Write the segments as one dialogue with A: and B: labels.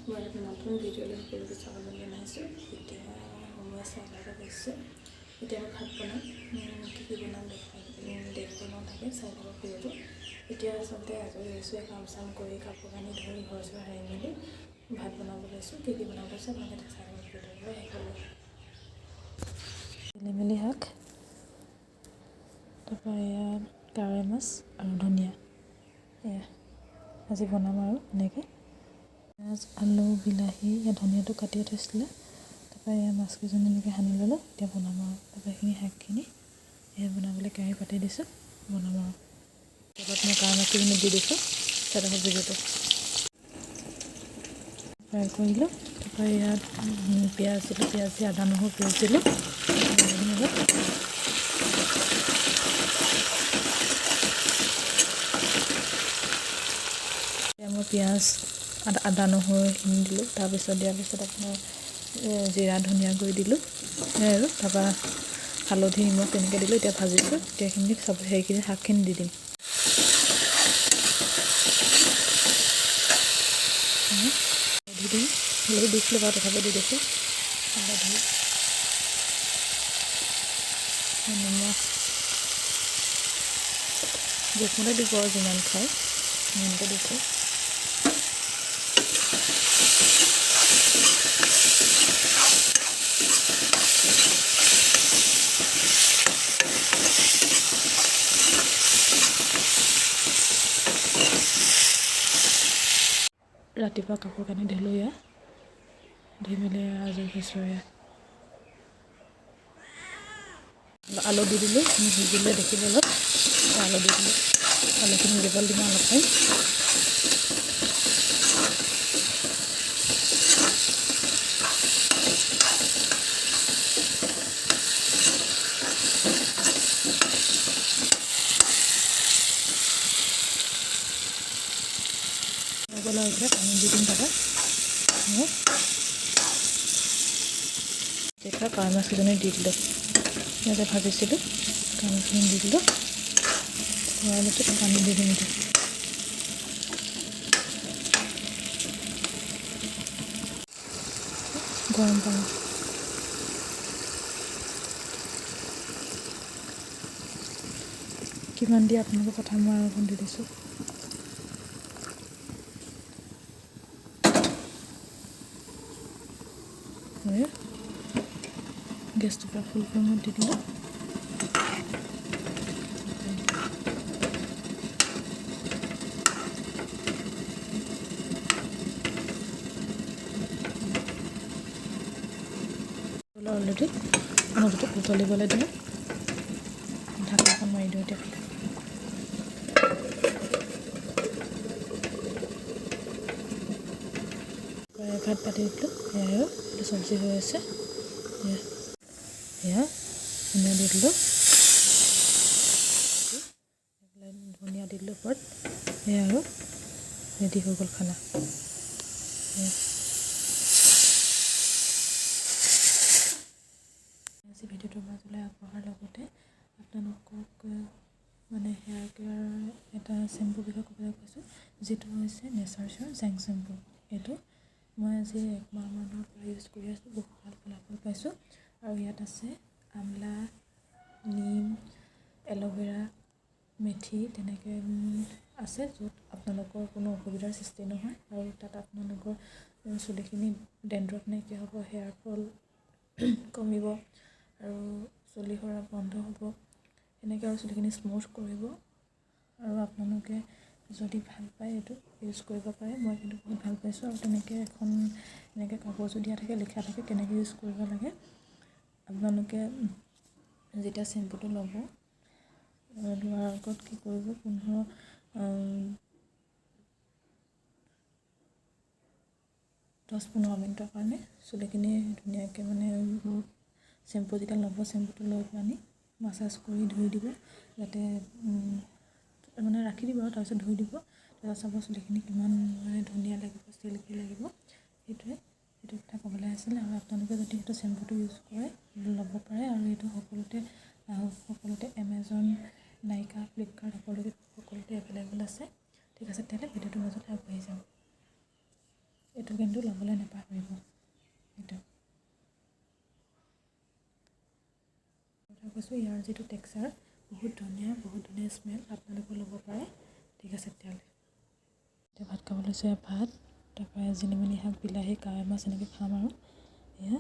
A: মই এটা নতুন ভিডিঅ'লৈ সকলোকে স্বাগতম জনাইছোঁ। এতিয়া সময় 11টা বাজিছে। এতিয়া মই ভাত বনাম, কি কি বনাম দেখুৱাই থাকে, চাই থাকক ভিডিঅ'টো। এতিয়া আচলতে আজৰি হৈছোঁ, কাম চাম কৰি কাপোৰ কানি ধুই ঘৰ চৰ সাৰি মেলি ভাত বনাব লৈছোঁ। কি কি বনাব লৈছোঁ আপোনালোকে চাই থাকক ভিডিঅ'টো শেষলৈ।
B: চেলিমেলি শাক, তাৰপৰা এয়া কাৱৈ মাছ আৰু ধনিয়া, এয়া আজি বনাম। আৰু এনেকৈ পিঁয়াজ, আলু, বিলাহী, ইয়াত ধনিয়াটো কাটি থৈছিলে। তাৰপৰা এয়া মাছকেইজনী এনেকৈ সানি ল'লোঁ, এতিয়া বনাম আৰু। তাৰপৰা এইখিনি শাকখিনি এয়া বনাবলৈ কেৰাহী পাতি দিছোঁ, বনাম আৰু। তেলত মই কাৱৈ মাছকেইজনী দি দিছোঁ, চাই থাকক ভিডিঅ'টো। ফ্ৰাই কৰিলোঁ। তাৰপৰা ইয়াত পিঁয়াজ দিলোঁ, পিঁয়াজ দি আদা নহৰু পেষ্ট দিলোঁ। এতিয়া মই পিঁয়াজ, আদা নহৰু এইখিনি দিলোঁ। তাৰপিছত দিয়াৰ পিছত আপোনাৰ জিৰা ধনিয়া গুড়ি দিলোঁ, সেয়াই আৰু। তাৰপৰা হালধি, নিমখ তেনেকৈ দিলোঁ। এতিয়া ভাজিছোঁ। এতিয়া এইখিনি চব সেইখিনি শাকখিনি দি দিম। হালধি দিম, হালধি দিছিলোঁ বাৰু, তথাপিও দি দিছোঁ হালধি, নিমখ জোখমতে দিব আৰু, যিমান খায় সিমানকৈ দিছোঁ। ৰাতিপুৱা কাপোৰ কানি ধুলোঁ, এয়া ধুই মেলি আজৰি হৈছোঁ। এয়া আলু দি দিলোঁ, সিজিলে দেখিলে অলপ আলু দি দিলোঁ। আলুখিনি সিজিবলৈ দিম অলপ টাইম। গ'ল আৰু। এতিয়া পানী দি দিম। তাৰপৰা তেতিয়া কাৱৈ মাছকেইজনী দি দিলোঁ, ইয়াতে ভাজিছিলোঁ, কাৱৈ মাছখিনি দি দিলোঁ। হোৱাৰ পিছত পানী দি দিম এতিয়া। গৰম পানী কিমান দিয়ে আপোনালোকৰ কথা মই আৰু অকণ দি দিছোঁ। গেছটো পূৰা ফুল ফ্লেমত দি দিলোঁ। অলৰেডি উতলিবলৈ দিলোঁ, ঢাকনিখন মাৰি দিওঁ এতিয়া। ভাত পাতি দিলোঁ, সেয়াই আৰু এইটো চব্জি হৈ আছে। সেয়া ধনিয়া দি দিলোঁ, ধনিয়া দি দিলোঁ ওপৰত, সেয়া আৰু ৰেডি হৈ গ'ল খানা। আজি ভিডিঅ'টোৰ মাজলৈ আগবঢ়াৰ লগতে আপোনালোকক মানে হেয়াৰ কেয়াৰ এটা চেম্পুৰ বিষয়ে ক'বলৈ গৈছোঁ, যিটো হৈছে নেচাৰ্ছৰ জেং চেম্পু। এইটো মই আজি একমাহমানৰ পৰা ইউজ কৰি আছোঁ, বহুত ভাল ফলাফল পাইছোঁ। আৰু ইয়াত আছে আমলা, নিম, এল'ভেৰা, মেথি তেনেকৈ আছে, য'ত আপোনালোকৰ কোনো অসুবিধাৰ সৃষ্টি নহয় আৰু তাত আপোনালোকৰ চুলিখিনি ডেণ্ড্ৰফ নাইকিয়া হ'ব, হেয়াৰ ফল কমিব আৰু চুলি সৰা বন্ধ হ'ব এনেকৈ, আৰু চুলিখিনি স্মুথ কৰিব। আৰু আপোনালোকে যদি ভাল পায় এইটো ইউজ কৰিব পাৰে। মই কিন্তু বহুত ভাল পাইছোঁ। আৰু তেনেকৈ এখন এনেকৈ কাগজো দিয়া থাকে, লিখা থাকে কেনেকৈ ইউজ কৰিব লাগে। আপোনালোকে যেতিয়া চেম্পুটো ল'ব, লোৱাৰ আগত কি কৰিব, 15 10-15 মিনিটৰ কাৰণে চুলিখিনি ধুনীয়াকৈ মানে চেম্পু যেতিয়া ল'ব, চেম্পুটো লৈ পেলানি মাছাজ কৰি ধুই দিব, যাতে মানে ৰাখি দিব আৰু তাৰপিছত ধুই দিব। তাৰপিছত চাব চুলিখিনি কিমান মানে ধুনীয়া লাগিব, চিল্কি লাগিব। সেইটোৱে সেইটো কথা ক'বলৈ আছিলে। আৰু আপোনালোকে যদি সেইটো চেম্পুটো ইউজ কৰে, ল'ব পাৰে। আৰু এইটো সকলোতে সকলোতে এমেজন, নাইকা, ফ্লিপকাৰ্ট সকলোতে সকলোতে এভেইলেবল আছে। ঠিক আছে, তেতিয়াহ'লে ভিডিঅ'টোৰ মাজতে আগবাঢ়ি যাওঁ। এইটো এইটো কিন্তু ল'বলৈ নাপাহৰিব। এইটো কথা কৈছোঁ, ইয়াৰ যিটো টেক্সাৰ বহুত ধুনীয়া, বহুত ধুনীয়া স্মেল, আপোনালোকেও ল'ব পাৰে। ঠিক আছে তেতিয়াহ'লে, এতিয়া ভাত খাব লৈছোঁ। ভাত, তাৰপৰা জিনিমিনি শাক, বিলাহী, কাৱৈ মাছ এনেকৈ খাম আৰু এয়া।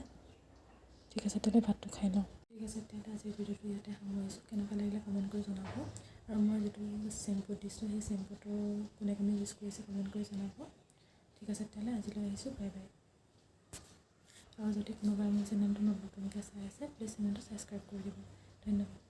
B: ঠিক আছে তেতিয়াহ'লে, ভাতটো খাই লওঁ। ঠিক আছে তেতিয়াহ'লে, আজিৰ ভিডিঅ'টো ইয়াতে সামৰিছোঁ। কেনেকুৱা লাগিলে কমেণ্ট কৰি জনাব আৰু মই যিটো চেম্পু দিছোঁ, সেই চেম্পুটো কোনে কোনে ইউজ কৰিছে কমেণ্ট কৰি জনাব। ঠিক আছে তেতিয়াহ'লে, আজিলৈ আহিছোঁ, বাই বাই। আৰু যদি কোনোবাই মোৰ চেনেলটো নতুনকৈ চাই আছে, প্লিজ চেনেলটো ছাবস্ক্ৰাইব কৰি দিব। ধন্যবাদ।